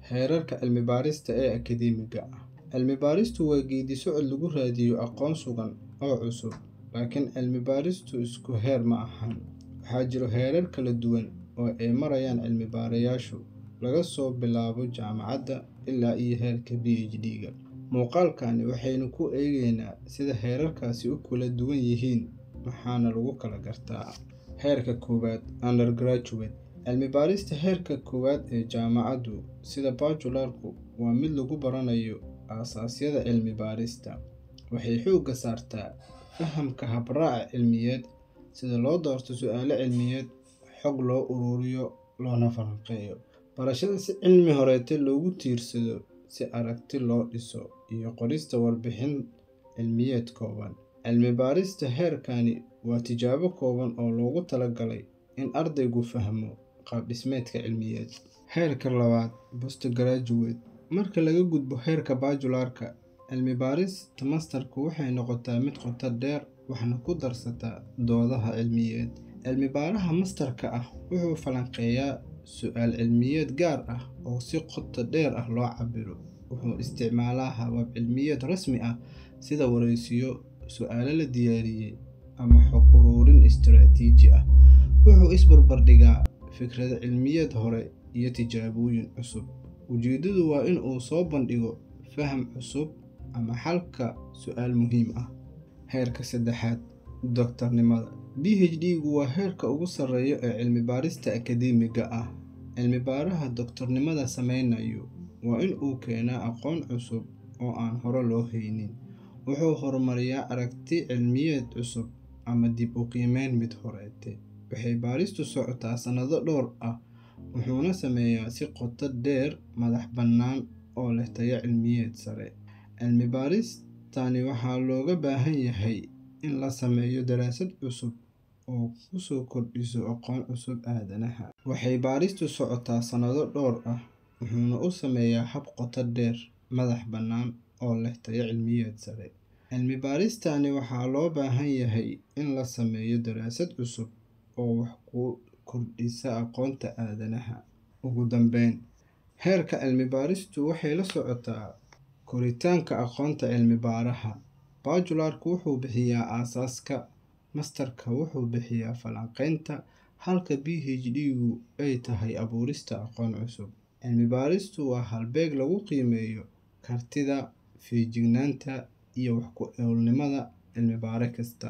Heerarka cilmi-baarista ee akadeemiga ah. Cilmi-baaristu waa geeddi-socod lagu raadiyo aqoon sugan oo cusub, laakiin cilmi-baaristu isku heer ma ahan. Waxaa jira heerar kala duwan oo ay marayaan cilmi-baarayaashu, laga soo bilaabo jaamacadda ilaa iyo heerka PhD-ga. Muuqaalkani waxaynu ku eegaynaa sida heerarkaasi u kala duwan yihiin, maxaana lagu kala gartaa. Heerka koowaad, undergraduate. Cilmi-baarista heerka koowaad ee jaamacaddu, sida bachelor-ku, waa mid lagu baranayo aasaasyada cilmi-baarista. Waxay xoogga saartaa fahamka habraaca cilmiyeed, sida loo doorto su'aalo cilmiyeed, xog loo ururiyo, loona falanqeeyo. Barashada si cilmi horeete loogu tiirsado, si aragti loo dhiso, iyo qorista warbixin cilmiyeed kooban. Cilmi-baarista heerkani waa tijaabo kooban oo loogu talagalay in ardaygu fahmo qaab-dhismeedka cilmiyeed. Heerka labaad, postgraduate. Marka laga gudbo heerka bachelor-ka, cilmi-baarista master-ku waxay noqotaa mid qoto dheer, waxna ku darsataa doodaha cilmiyeed. Cilmi-baaraha master-ka ah wuxuu falanqeeyaa su'aal cilmiyeed gaar ah oo si qoto dheer ah loo cabbiro. Wuxuu isticmaalaa habab cilmiyeed rasmi ah sida wareysiyo, su'aalo la diyaariyay, ama xog ururin istiraatiiji ah. Wuxuu is barbar dhigaa fikrado cilmiyeed hore iyo tijaabooyin cusub. Ujeeddadu waa in uu soo bandhigo faham cusub ama xalka su'aal muhiim ah. Heerka saddexaad, doctor-nimada. PhD-gu waa heerka ugu sarreeya ee cilmi-baarista akadeemiga ah. Cilmi-baaraha doctor-nimada sameynayo waa in uu keenaa aqoon cusub oo aan hore loo haynin. Wuxuu horumariyaa aragti cilmiyeed cusub ama dib u qiimeyn mid horeete. Waxay baaristu socotaa sannado dhowr ah, wuxuuna sameeyaa si qoto dheer, madax bannaan, oo leh tayo cilmiyeed sare. Cilmi-baaristani waxaa looga baahan yahay in la sameeyo daraasad cusub oo ku soo kordhiso aqoon cusub aadanaha. Waxay baaristu socotaa sannado dhowr ah, wuxuuna u sameeyaa hab qoto dheer, madax bannaan, oo leh tayo cilmiyeed sare. Cilmi-baaristani waxaa loo baahan yahay in la sameeyo daraasad cusub oo wax ku kordhisa aqoonta aadanaha. Ugu dambeyn, heerka cilmi-baaristu waxay la socotaa koritaanka aqoonta cilmi-baaraha. Bachelor-ku wuxuu bixiyaa aasaaska, master-ka wuxuu bixiyaa falanqaynta, halka PhD-gu ay tahay abuurista aqoon cusub. Cilmi-baaristu waa halbeeg lagu qiimeeyo kartida, feejignaanta, iyo wax ku oolnimada cilmi-baare kasta.